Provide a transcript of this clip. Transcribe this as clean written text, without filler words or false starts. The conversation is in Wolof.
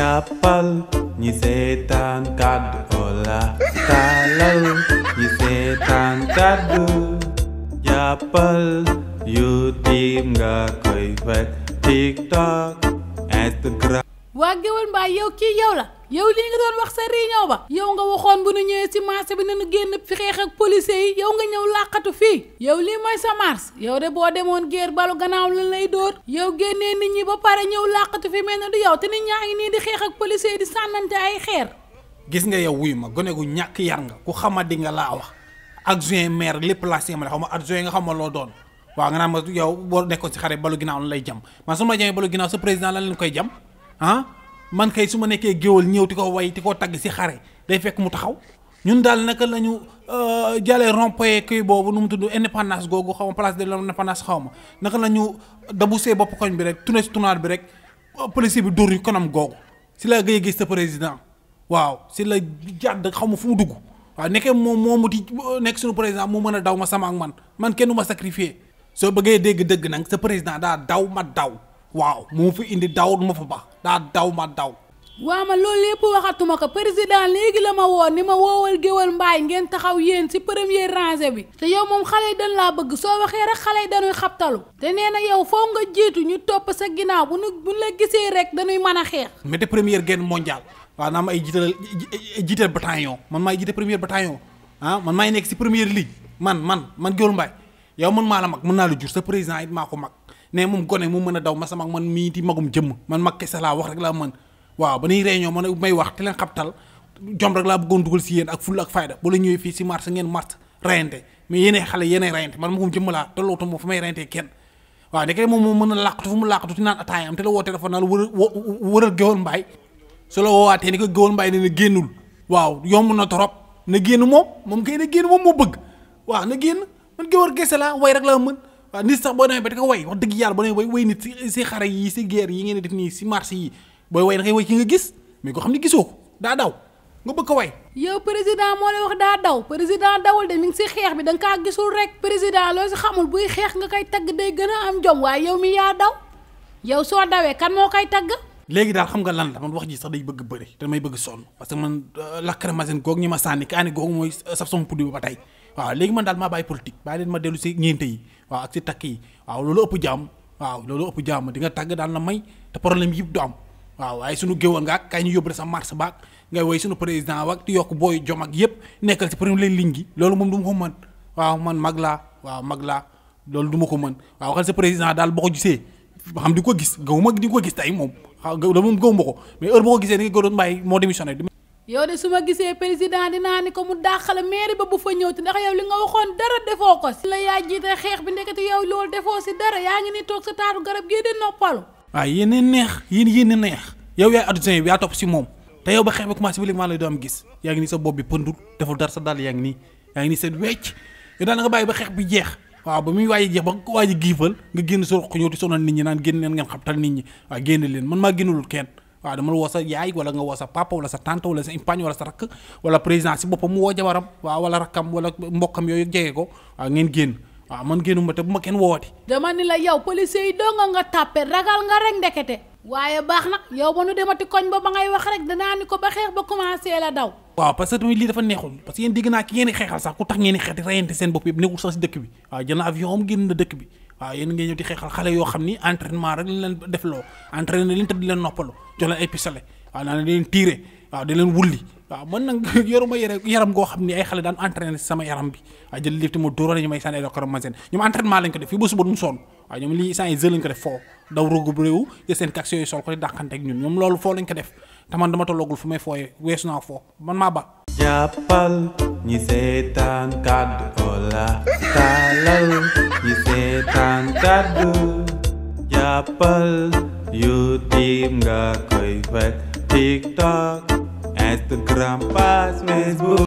jàppal ñi seetaan kàddu Ola taalal ñi seetaan kàddu jàppal YouTube nga koy fekk TikTok Instagram. waa Géwël Mbaye yow kii yow la yow lii nga doon wax sa réunion ba yow nga waxoon bu nu ñëwee ci marché bi nañu génn fi xeex ak policiers yi yow nga ñëw làqatu fii yow lii mooy sa marche yow de boo demoon guerre balu gannaaw lan lay dóor yow génnee nit ñi ba pare ñëw làqatu fi mel na du yow te nit ñaa ngi nii di xeex ak policiers yi di sànnante ay xeer. gis nga yow wuy ma gone gu ñàkk yar nga ku xamadi nga laa wax adjoint maire lépp laa si yemale xaw ma adjoint nga xam ma loo doon waaw nga naan ma yow boo nekkoon si xare balu ginnaaw lan lay jam man su ma jamee balu ginnaaw sa président lan leen koy jam ah man kay su ma nekkee géwël ñëw ti ko way ti ko tagg si xare day fekk mu taxaw ñun daal naka la ñu jàllee rond-point kii boobu nu mu tudd indépendance googu xaw ma place de l'indépendance xaw ma naka la ñu dabusee bopp koñ bi rek tourné si tournage bi rek policier bi dóor ñu kanam googu si la gëy gis sa président waaw si la jàdd xaw ma fu mu dugg waaw nekkee moom moomu di nekk suñu président mu mën a daw ma sama ak man kenn du ma sacrifié soo bëggee dégg dëgg nag sa président daa daw ma daw waaw moo fi indi daw du ma fa baax daa daw ma daw. waaw man loolu lépp waxatuma ko président léegi la ma woo ni ma woowal Géwël Mbaye ngeen taxaw yéen ci première rangée bi te yow moom xale yi dañ laa bëgg soo waxee rek xale yi dañuy xabtalu te nee na yow foo nga jiitu ñu topp sa ginnaaw bu la gisee rek dañuy mën a xeex. mais te première guerre mondiale waaw naa ma ay jiital bataillon man maay jiite première bataillon ah man maay nekk ci première ligne man Géwël Mbaye yow man maa la mag mën naa la jur sa président it maa ko mag ne moom gone mu mën a daw ma sama man mii di magum jëmm man mag kese laa wax rek laa mën waaw ba nuy réunion man may wax te leen xabtal jom rek laa bëggoon dugal si yéen ak fulla ak fayda ba la ñëwee fii si marché ngeen mart rayante mais yéenay xale yéenay rayante man magum jëmm laa te loolu moom fa may rayante kenn waaw ndeke moom moo mën a làqatu fu mu làqatu ti naan ataaya am te la woo téléphone naa la wëral Géwël Mbaye su la woowaatee ni ko Géwël Mbaye ne na génnul waaw yomb na trop na génn moom kay na génn moom moo bëgg waaw na génn man géwël gese laa way rek laa mën waaw nit sax boo demee ba di ko way wax dëgg yàlla boo demee way nit si xare yi si guerre yi ngeen def nii si marché yi booy way da ngay way ki nga gis mais ko xam ne gisoo ko daa daw nga bëgg ko way. yow président moo lay wax daa daw président dawul de mi ngi si xeex bi da nga kaa gisul rek président loo si xamul buy xeex nga koy tagg day gën a am jom waaye yow mi yaa daw yow soo dawee kan moo koy tagg. léegi daal xam nga lan la man wax ji sax day bëgg bëri te may bëgg sonn parce que man lacrymogène googu ñi ma sànni kaani googu mooy saf sama puddi ba tey waaw léegi man daal maa bàyyi politique bàyyi leen ma dellu si ñeente yi waaw ak si takk yi waaw loolu ëpp jàmm di nga tàgg daal na may te problème yëpp du am waaw waaye suñu géwël nga ak kay ñu yóbbu la sa marche baak ngay woy suñu président wak di yokk booy jom ak yëpp nekkal si première ligne gi loolu moom du ma ko mën waaw man mag laa loolu du ma ko mën waaw waxal sa président daal boo ko gisee xam di ko gis gawuma di ko gis tey moom moom gawuma ko mais heure boo ko gisee ni nga Géwël Mbaye moo démissionné. yow de su ma gisee président dinaa ni ko mu dàqale mairie ba bu fa ñëw te ndax yow li nga waxoon dara defoo ko si la yaa jiite xeex bi ndekete yow loolu defoo si dara yaa ngi ni toog sa taatu garab gii di noppalu. waaw yéen a neex yow yaay adjoint bi yaa topp si moom te yow ba xeex bi commencé bi léegi maa lay doon gis yaa ngi nii sa bopp bi pëndul deful dara sa dal yaa ngi nii sa wecc yow daal nga bàyyi ba xeex bi jeex waaw ba muy waaji jeex ba waaji giifal nga génn sa roq ñëw di sonal nit ñi naan génn leen ngeen xabtal nit ñi waaw génn leen man maa génnulul kenn waaw dama la woo sa yaay wala nga woo sa papa wala sa tante wala sa impaañ wala sa rakk wala président si boppam mu woo jabaram waaw wala rakkam wala mbokkam yooyu jege ko waaw ngeen génn waaw man génnuma te bu ma kenn woowati. dama ni la yow policiers yi doo nga tàppe ragal nga rek ndekete waaye baax na yow ba nu demati koñ ba ngay wax rek danaa ni ko ba xeex ba commencé la daw. waaw parce que tamit lii dafa neexul parce que yéen dégg naa ki ngeen di xeexal sax ku tax ngeen di xeex di reyante seen bopp yëpp nekkul sax si dëkk bi waaw jël na avion am génn na dëkk bi waaw yéen ngeen ñëw di xeexal xale yoo xam ni entraînement rek leen def loo entraîné leen te di leen noppalu jox leen ay pistolet waaw naa leen tiire waaw di leen wulli waaw man nag yoruma yaram goo xam ni ay xale daan entraîné si sama yaram bi waaw jël lifti ma dóora ñu may sànni ay lacrymogène ñoom entraînement lañ ko def fii ba suba dumu sonn waaw ñoom lii sant yi jeu lañ ko def foo daw rugub réew jël seen kax yooyu sol ko di dàqante ak ñun ñoom loolu foo lañ ko def te man dama tolloogul fu may fooyee weesu naa foo man maa ba jàppal ñi seetaan kàddu Ola taalal ñi seetaan kàddu jàppal YouTube nga koy fekk TikTok Instagram, Facebook